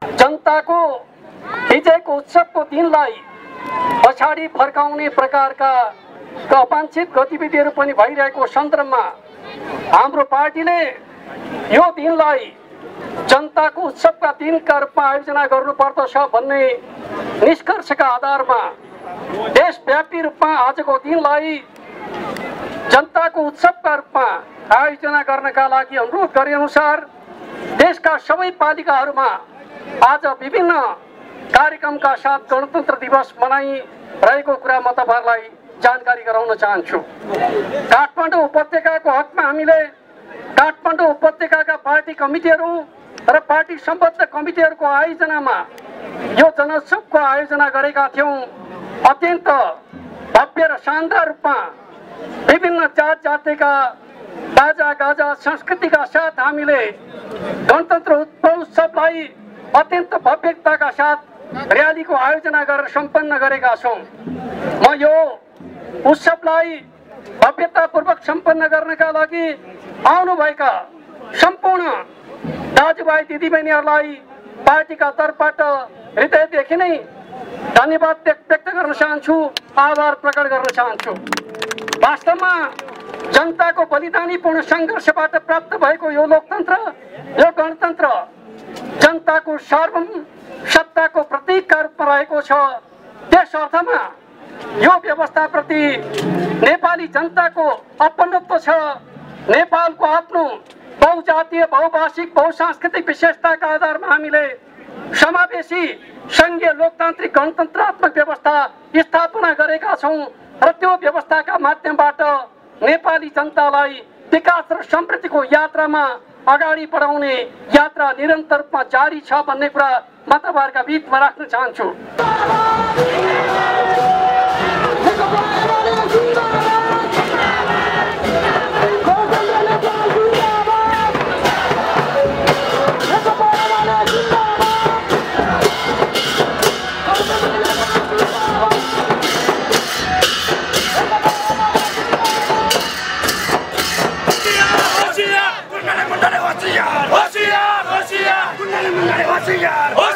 जनताको विजयको उत्सवको दिनलाई पछाडि फर्काउने प्रकारका अवांछित गतिविधिहरू पनि भइरहेको सन्दर्भमा हाम्रो पार्टीले यो दिनलाई जनताको उत्सवका दिनका रूपमा आयोजना गर्नुपर्दछ भन्ने निष्कर्षका आधारमा देशव्यापी रूपमा आजको दिनलाई जनताको उत्सवका रूपमा आयोजना गर्नका लागि अनुरोध गरे अनुसार देशका सबै पालिकाहरूमा आज विभिन्न कार्यक्रमका साथ गणतन्त्र दिवस मनाइरहेको कुरा म तपाईहरुलाई जानकारी गराउन चाहन्छु। काठमाडौँ उपत्यकाको हकमा हामीले काठमाडौँ उपत्यकाका पार्टी कमिटीहरू र पार्टी सम्बद्ध कमिटीहरूको आयोजनामा यो जनोत्सवको आयोजना गरेका थियौं। अत्यन्त भव्य र शानदार रूपमा विभिन्न जात जातिका बाजा गाजा संस्कृतिका साथ हामीले गणतन्त्र उत्सवलाई अत्यन्त भव्यताका साथ र्यालीको आयोजना गरेर सम्पन्न गरेका छौं। म यो उत्सवलाई भव्यतापूर्वक सम्पन्न गर्नका लागि आउनुभएका सम्पूर्ण दाजुभाइ दिदीबहिनीहरूलाई पार्टीका तर्फबाट हृदयदेखि नै धन्यवाद व्यक्त गर्न चाहन्छु, आभार प्रकट गर्न चाहन्छु। वास्तवमा जनताको बलिदानीपूर्ण संघर्षबाट प्राप्त भएको यो लोकतन्त्र, यो गणतन्त्र जनताको सार्वभौम सत्ताको प्रतीकका रूपमा रहेको छ। त्यस अर्थमा यो व्यवस्थाप्रति नेपाली जनताको अपनत्व छ। नेपालको आफ्नो बहुजातीय, बहुभाषिक, बहुसांस्कृतिक विशेषताका आधारमा हामीले समावेशी संघीय लोकतान्त्रिक गणतन्त्रात्मक व्यवस्था स्थापना गरेका छौं र त्यो व्यवस्थाका माध्यमबाट नेपाली जनतालाई विकास र समृद्धिको यात्रामा अगाडि बढाउने यात्रा निरन्तर रूपमा जारी छ भन्ने कुरा म तपाईहरुका बीचमा राख्न चाहन्छु। Hoşçakal.